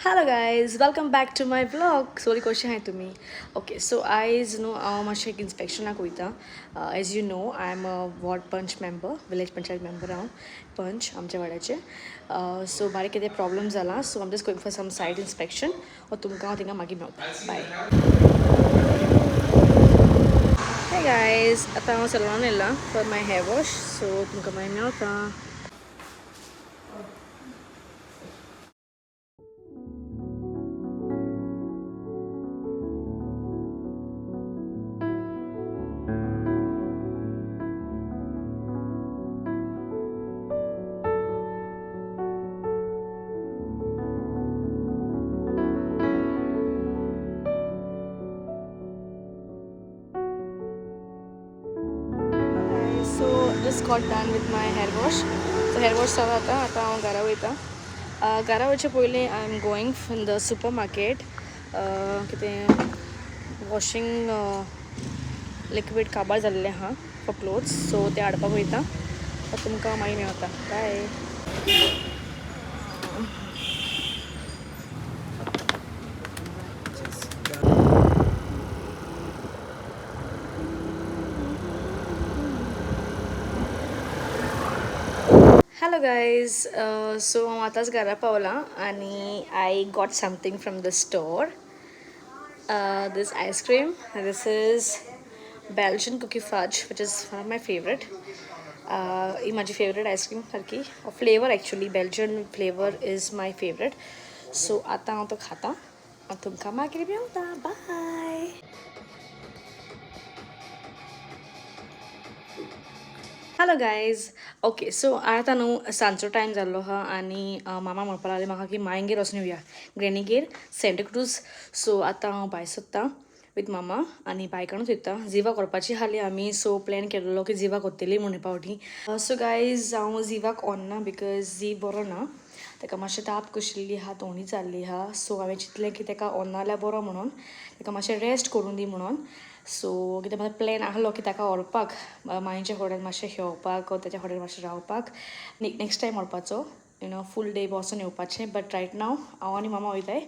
Hello guys, welcome back to my vlog. Sorry, कशें आहाय तुमी? ओके, सो आयज न्हू हांव मातशें एक इन्स्पेक्शनाक वयता. As you know, I am a ward panch member, village panchayat member हांव, पंच आमच्या वाड्याचे. सो बारीक कितें प्रॉब्लम जाला, so I'm just going for some site inspection. तुमकां हांव थिंगा मागीर मेवता. बाय. हे गायज, आतां हांव सलोनान येयलां for my hair wash, so तुमकां मागीर मेवता. So just got done with my hair wash. So hair wash जाला आतां. आतां हांव घरा वयता. घरा वयचे पयलीं I am going in the super market. कितें वॉशींग लिक्वीड काबार जाल्लें आहा फॉर क्लोथ्स, सो तें हाडपाक वयता. तुमकां मागीर मेवता. बाय. हॅलो गायज, सो हांव आतांच घरा पावलां आनी I got something from the store, this ice cream. This is Belgian cookie fudge, which is one of my favourite. ही म्हाजी फेवरेट आयस्क्रीम सारकी flavour. Actually Belgian flavour is my favourite. So आतां हांव तो खाता आनी तुमकां मागीर मेवता. बाय. हॅलो गायज, ओके, सो आतां न्हू सांजचो टायम जाल्लो आहा आनी मामा म्हणपाक लागले म्हाका की मांयगेर वचून येवया, ग्रेनीगेर, सँटाक्रूज. सो आतां हांव भायर सोदतां विथ मामा आनी बायकानूच वयता. जिवा करपाची आहली आमी, सो प्लॅन केलेलो की जिवा करतली म्हूण हे पावटी. सो गायज, हांव जिवाक व्हरना because जी बरो ना. ताका मातशें ताप कशिल्ली आहा, थंडी जाल्ली आहा. सो हांवें चिंतलें की ताका व्हरना जाल्यार बरो म्हणून, ताका मातशें रेस्ट करूं दी म्हणून. सो कितें म्हाजो प्लॅन आहलो की ताका व्हरपाक मांयच्या फुड्यान मातशें खेळोवपाक, ताच्या फुड्यान मातशें रावपाक, नेक्स्ट टायम व्हरपाचो, you know full day बसून येवपाचें. बट रायट नाव हांव आनी मामा वयताय.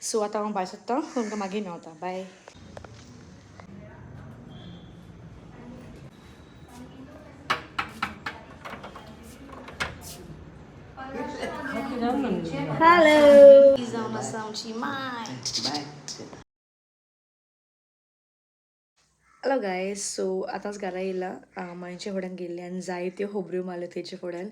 सो आतां हांव भायर सोदतां, तुमकां मागीर मेवता. बाय. हॅलो, जावन आसा आमची माय. हॅलो गायज, सो आतांच घरा येयला. मांयच्या फुड्यान गेल्ली आनी जायत्यो खबऱ्यो मारल्यो तेच्या फुड्यान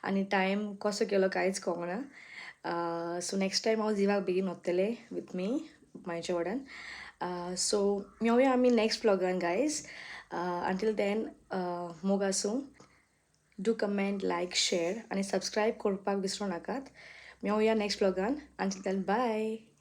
आनी टायम कसो गेलो कांयच कळना. सो नेक्स्ट टायम हांव जिवाक बेगीन वतलें विथ मी मांयच्या फुड्यान. सो मेवया आमी नेक्स्ट व्लॉगान गायज. अंटील then मोग आसूं. Do comment, like, share आनी सबस्क्रायब करपाक विसरूं नाकात. मेवया नेक्स्ट व्लॉगान. Until then, bye.